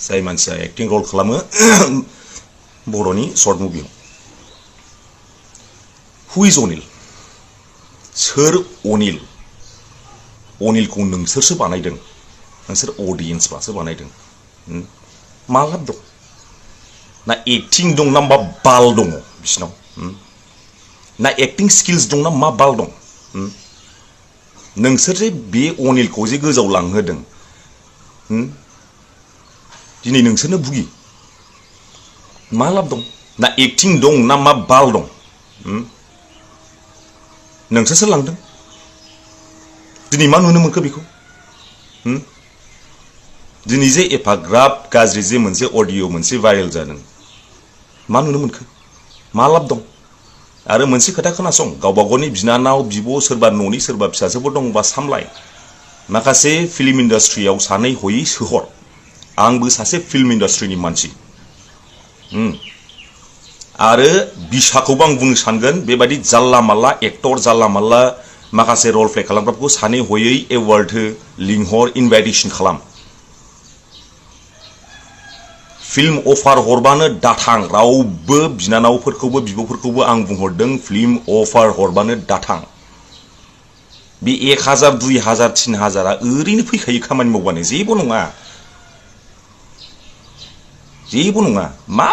जाय मानसिया एक्टिं रल खालामो बर'नि शर्ट मुभियाव हु इज अनिल सोर अनिल अनिलखौ नोंसोरसो बानायदों नोंसोर अडियेन्सफ्रासो बानायदों मा लाब दं ना एक्टिं दं ना मा बाल दङ बिसिनाव ना एक्टिं स्किल्स दं ना मा बाल दं नोंसोर जे बे अनिलखौ जे गोजाव लांहोदों दिनै नोंसोरनो बुगि मा लाब दं ना एक्टिं दं ना मा बाल दं नोंसोरसो लांदों दिनै मा नुनो मोनखो बेखौ दिनै जे एफाग्राब गाज्रि जे मोनसे अडिअ मोनसे भाइरेल जादों मा नुनो मोनखो मा लाब दं आरो मोनसे खोथा खोनासं गावबा गावनि बिनानाव बिब' सोरबा न'नि सोरबा फिसाजोफोर दंबा सामलाय माखासे फिल्म इन्डास्ट्रियाव सानै हयै सोहर आंबो सासे फिल्म इन्डास्ट्रिनि मानसि आरो बिसाखौबो आं बुंनो सानगोन बेबायदि जाल्ला माल्ला एक्टर जाल्ला माल्ला माखासे रल प्ले खालामग्राफोरखौ सानै हयै एवार्ड हो लिंहर इनभाइटेशन खालाम फिल्म अफार हरबानो दाथां रावबो बिनानावफोरखौबो बिब'फोरखौबो आं बुंहरदों फिल्म अफार हरबानो दाथां बे 1000 2000 3000 ओरैनो फैखायो खामानि मावबानो जेबो नङा मा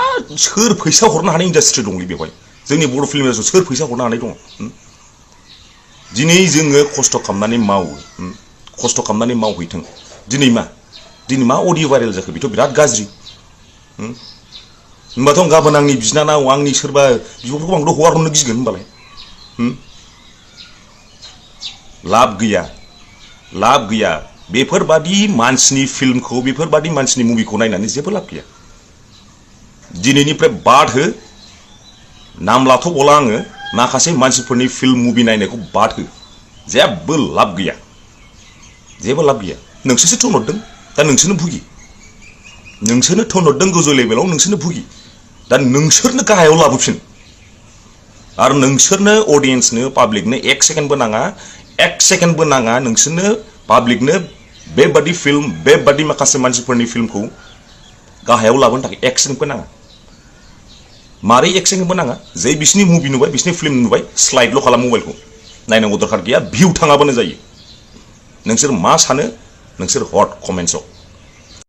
सोर फैसा हरनो हानाय इन्डास्ट्रि दंलै बेवहाय जोंनि बर' फिल्म इन्डास्ट्रियाव सोर फैसा हरनो हानाय दङ दिनै जोङो खस्थ' खालामनानै मावो खस्थ' खालामनानै मावहैथों दिनै मा अडिअ भाइरेल जाखो बेथ' बिराद गाज्रि होमबाथ' गाबोन आंनि बिनानाव आंनि सोरबा बिब'फोरखौ आंथ' हगार हरनो गिगोन होमबालाय लाब गैया बेफोरबादि मानसिनि फिल्मखौ बेफोरबादि मानसिनि मुभिखौ नायनानै जेबो लाब गैया दिनैनिफ्राय बाद हो नाम लाथ'बावला आङो माखासे मानसिफोरनि फिल्म मुभि नायनायखौ बाद हो जेबो लाब गैया नोंसोरसो थोनहरदों दा नोंसोरनो भुगि नोंसोरनो थोनहरदों गोजौ लेभेलाव नोंसोरनो भुगि दा नोंसोरनो गाहायाव लाबोफिन आरो नोंसोरनो अडियेन्सनो पाब्लिकनो 1 सेकेन्डबो नाङा नोंसोरनो पाब्लिकनो बेबादि फिल्म बेबादि माखासे मानसिफोरनि फिल्मखौ गाहायाव लाबोनो थाखाय 1 सेकेन्डबो नाङा मारै 1 सेकेन्डबो नाङा जे बिसिनि मुभि नुबाय बिसिनि फिल्म नुबाय स्लाइडल' खालाम मबाइलखौ नायनांगौ दरखार गैया भिउ थाङाबानो जायो नोंसोर मा सानो नोंसोर हट कमेन्ट्सआव